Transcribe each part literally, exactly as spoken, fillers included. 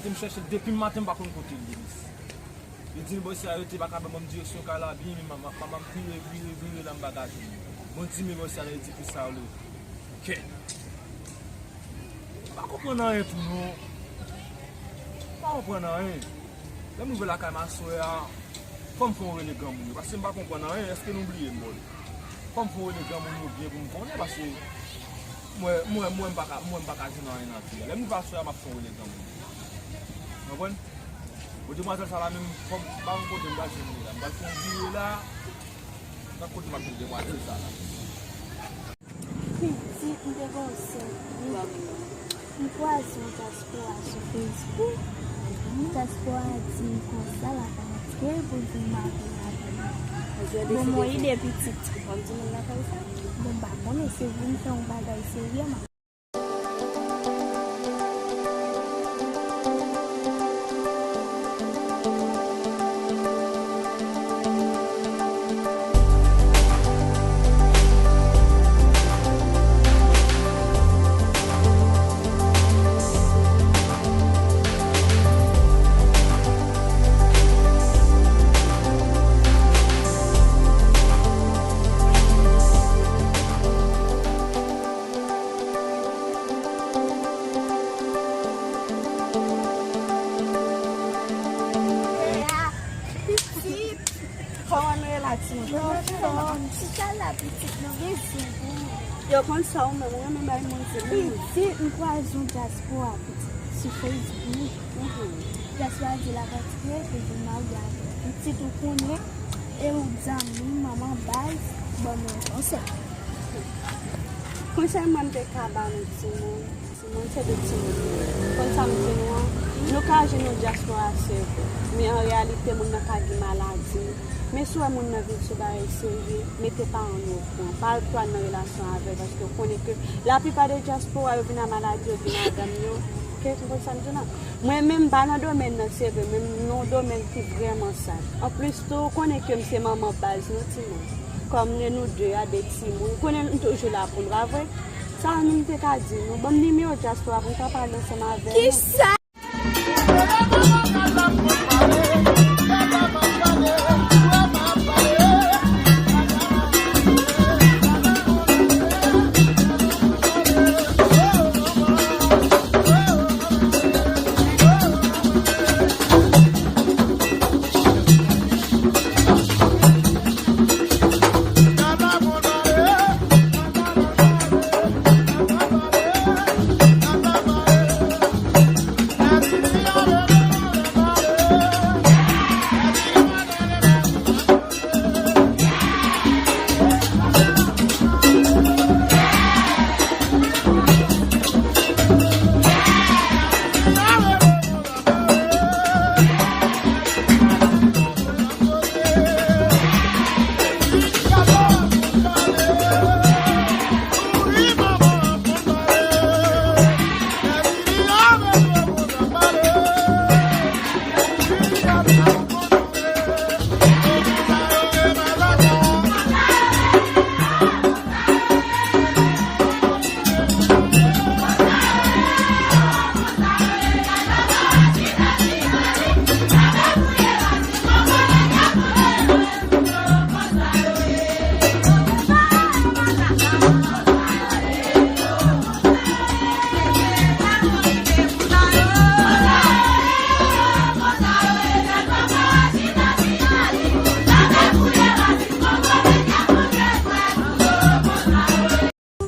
M chèche l depi maten, m pa konn kote l ye, mesye. Li di m bòs la rete pa ka ban m direksyon kay la byen, men manman m vire, vire, vire la, m pa ka jwenn li. Bon, di men bòs la nan edifis sa yo. Kè. M pa konprann anyen tou non. M pa konprann anyen. Lè m rive lakay m aswè a, fò m fè yon rele granmoun yo, paske m pa konprann anyen, èske nou bliye m bòs? Fò m fè yon rele granmoun yo byen pou m konnen, paske mwen, mwen, mwen, m pa ka, mwen, m pa ka jwenn anyen nan vi a. Lè m rive aswè a, m ap fè yon rele granmoun yo. Konprann? Bon, demwazèl sa la menm, fò m pa yon kote m pral jwenn li la. M pral fè yon vire la, nan kote m ap jwenn demwazèl sa la. Pitit, m te gen yon sèl wi. M kwaze yon dyaspora sou Facebook. Dyaspora a di m konsa l ap rantre pou l vin marye avè m. Bon, m yon ide pitit. Bon, m pa konnen, se vin fè yon bagay serye, m ap Pitit. Kòman nou ye la, timoun? Anfòm. Chita la, pitit, nou gen zen pou ou. Yo konn sa ou menm, ou renmen bay moun zen. Pitit, m kwaze yon dyaspora, pitit, sou Facebook. Dyaspora di l ap rantre pou vin marye avè m. Pitit, ou konnen, e ou zanmi manman baz, ban m yon konsèy. Konsèy mwen m te ka ba nou timoun, timoun se de timoun. Konn sa m di nou an, nou ka jwenn yon dyaspora se vre, men an reyalite moun nan ka gen maladi. Men si w wè moun nan vin sou bagay serye, mete paran nou okouran. Pa al pran nan relasyon avè l, paske w konnen ke laplipa de dyaspora yo vin a maladi, yo vin a dam yo. Oke, nou konn sa m di w la. Mwen menm m pa nan domèn nan, se vre, men m nan yon domèn ki vrèman sad. Anplis tou, ou konnen ke m se manman baz nou timoun. Kòm nou de a de timoun, ou konnen m toujou la pou nou, pa vre? Sa nou m te ka di nou. Ban m nimewo dyaspora pou m ka pale ansanm avè nou. Kisa?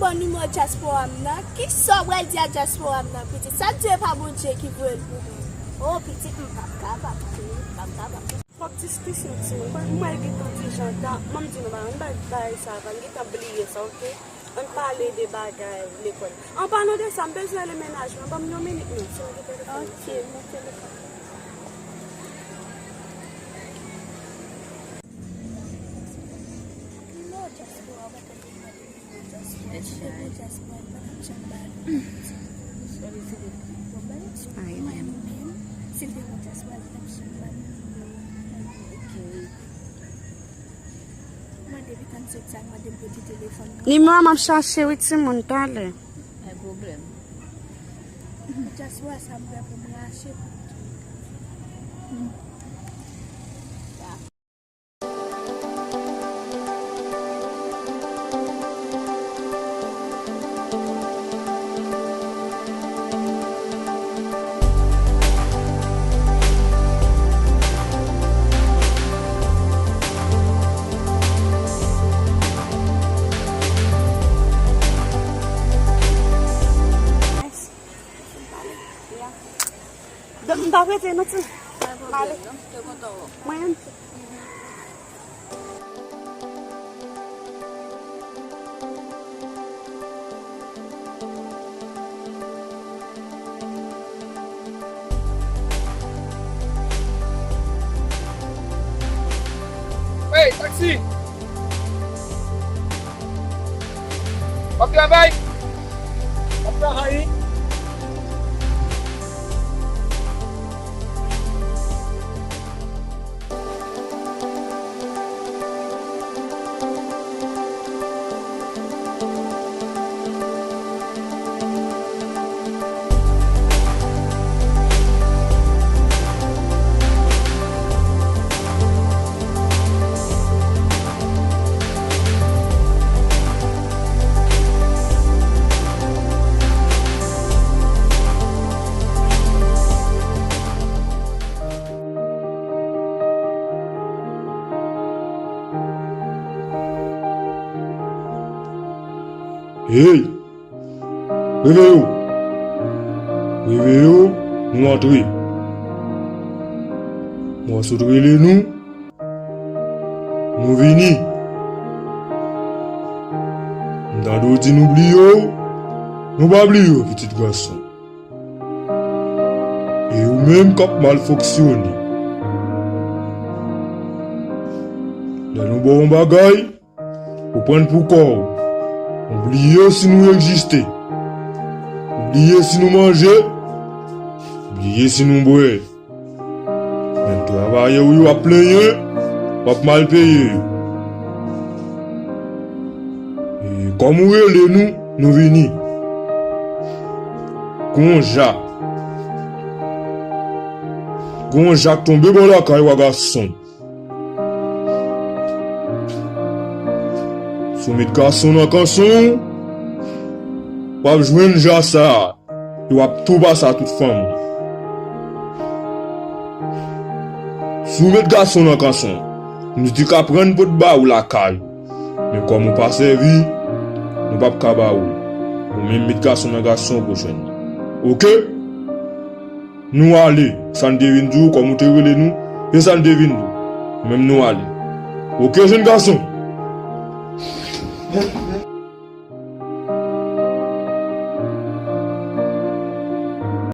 Bon, nimewo dyaspora m nan, kisa w pral di a dyaspora m nan, pitit? Sa Dye pa Bondye ki voye l pou mwen? O, pitit, m p ap kapab, m p ap kapab. Fòk diskisyon, timoun. Mwen, mwen gentan di Janta, ban m di nou bagay, ann bay bagay sa avan, m gentan bliye sa, oke? Ann pale de bagay lekòl. An palan de sa, m bezwen ale mennaj mwen, ban m yon minit non, si m gen telefòn. Oke, mete l. Nimewo dyaspora, w pa tande m mande nimewo dyaspora. Si te gen dyaspora, li pa t ap janm ba nou. Bon, ba nou ti mwen menm. Si te gen dyaspora, li pa t ap janm ba nou nimewo. Oke. Mande li konn se sa, mande m pote telefòn mwen. Nimewo a m ap chache wi timoun, talè. Pa gen pwoblèm. Dyaspora sa m prè pou m rache pou Se nou ti. Pa gen pwoblèm non, te kontan wè w. Mwen menm tou. Hey, taxi! W ap travay? W ap travay, wi. Hey! Reveye w! Reveye w, nou antre. Mwen sot rele nou, nou vini. M tande w di nou bliye w, nou pa bliye w, pitit gason. E ou menm k ap mal fonksyone. Lè nou ba w yon bagay, ou pran l pou kò w. Ou bliye si nou egziste. Ou bliye si nou manje. Ou bliye si nou bwè. Men travayè w yo ap plenyen, w ap mal peye yo. E kòm ou rele nou, nou vini. Gon ja. Gon ja k tonbe bò lakay w a gason. Si w met gason nan kanson, w ap jwenn ja sa a. E w ap tou pase a tout fanmi w. Si w met gason nan kanson, nou te ka pran pot ba ou lakay ou. Men kòm ou pa sèvi, nou p ap ka ba ou l. Ou menm met gason nan kanson pwochèn. Oke? Nou ale. Sa n te vin di w, kòm ou te rele nou, e sa n te vin di w. Menm nou ale. Oke, jenn gason?